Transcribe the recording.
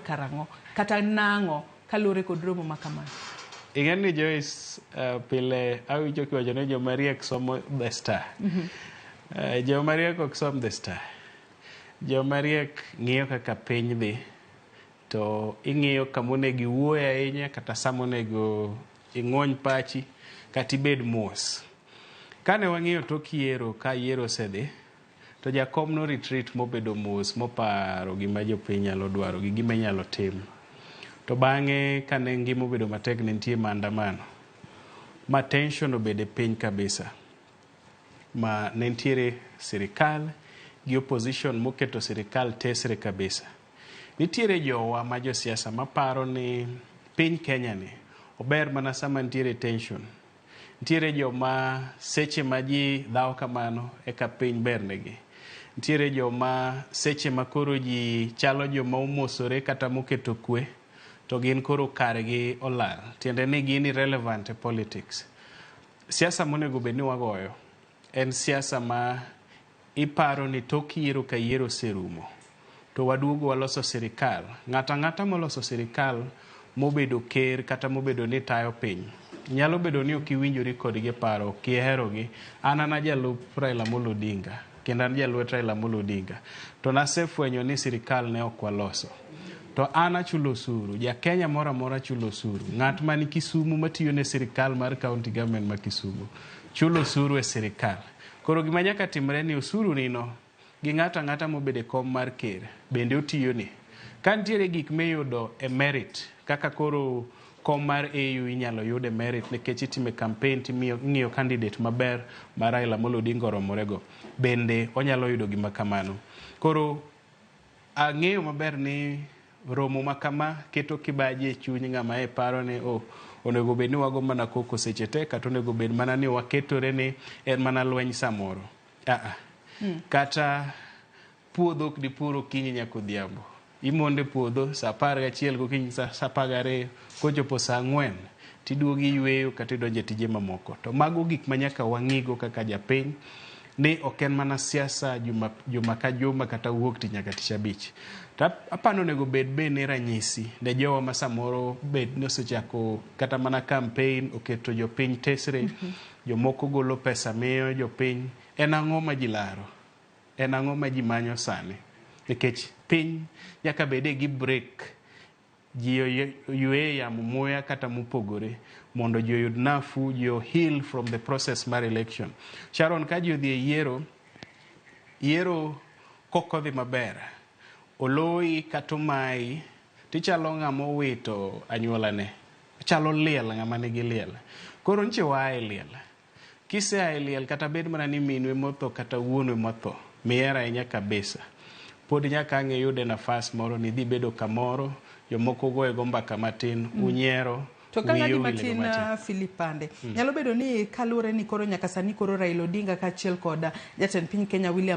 karang'o kata nang'o kaluwore kod romo ma kamano? Ing'e ni Joyce, pile awinjo kiwacho ni joma riek somo The Star. Joma riek ok som The Star. Joma riek ng'iyo kaka piny dhi, to ing'iyo kama onego iwuoye ahinya kata sama onego ing'wony pachi kata ibed mos. Kane wang'iyo tok yiero ka yiero osedhi, to jakom no retreat mobedo mos moparo gima jopiny nyalo dwaro gi gima inyalo tim. To bang'e kane ngima obedo matek ne nitie maandamano ma tension obedo e piny kabisa ma ne nitiere sirikal gi opposition moketo sirikal tesre kabisa. Nitiere jowa ma josiasa maparo ni piny Kenya ni ober mana sama nitiere tension. Nitiere joma seche ma ji dhawo kamano eka piny bernegi. Nitiere joma seche ma koro ji chalo joma omosore kata moketo kwe to gin koro kargi olal. Tiende ni gin irrelevant e politics. Siasa monego bed ni wagoyo en siasa ma iparo ni tok yiero ka yiero oserumo to waduogo waloso sirikal. Ng'ato ang'ata moloso sirikal mobedo ker kata mobedo ni tayo piny nyalo bedo ni ok iwinjori kodgi e paro, ok iherogi. An an ajalup Raila Amolo Odinga kendo an jalwet Raila Amolo Odinga. To nasefwenyo ni sirikal ne ok waloso. To an achulo osuru, ja Kenya moro amora chulo osuru. Ng'at man Kisumu matiyo ne sirikal mar county government ma Kisumu chulo osuru e sirikal. Koro gima nyaka timre ni osuru nino gi ng'ato ang'ata mobedo e kom mar ker bende otiyoni. Ka nitiere gik miyudo e merit kaka koro kom mar AU inyalo yud e merit nikech itime campaign timiyo ing'iyo candidate maber ma Raila Amolo Odinga oromorego bende onyalo yudo gima kamano. Koro ang'eyo maber ni romo ma kama keto kibaji e chuny ng'ama e paro ni oh, onego bed ni wago mana koko seche te kata onego bed mana ni waketore ni en mana lweny samoro. Ah, Kata puodho ok dipur okinyi nyaka odhiambo. Imondo e puodho saa 11 gokinyi saa 12 kochopo saa 4 tiduogo iyweyo kata idonjo e tije mamoko. To mago gik ma nyaka wang'igo kaka japiny ni ok en mana siasa juma, juma ka juma kata wuok tich nyaka tich abich. To apani onego bed bende ranyisi ne jowa ma samoro bed ni osechako kata mana campaign oketo jopiny tesre, jomoko golo pesa miyo jopiny. En ang'o ma ji laro? En ang'o ma ji manyo sani? Nikech piny nyaka bede gi break ji oywe yamo muya kata mopogore mondo ji oyud nafuu, ji o heal from the process mar election. Sharon, ka ji odhi e yiero, yiero kokodhi maber, oloyi kata omayi, tichalo ng'ama owito anyuolane. Chalo liel ng'ama nigi liel. Koro nche waa e liel. Kisea e liel kata bed mana ni minwa motho kata wuonwa motho, mihero ahinya kabisa. Pod nyaka ang' iyude nafas moro ni idhi bedo kamoro, jomoko goye go mbaka matin, unyiero, To ka wiyi ng'adi owil matin go matin. Philip Pande, nyalo bedo ni kaluwore ni koro nyaka sani koro Raila Odinga kaachiel kod jatend piny Kenya William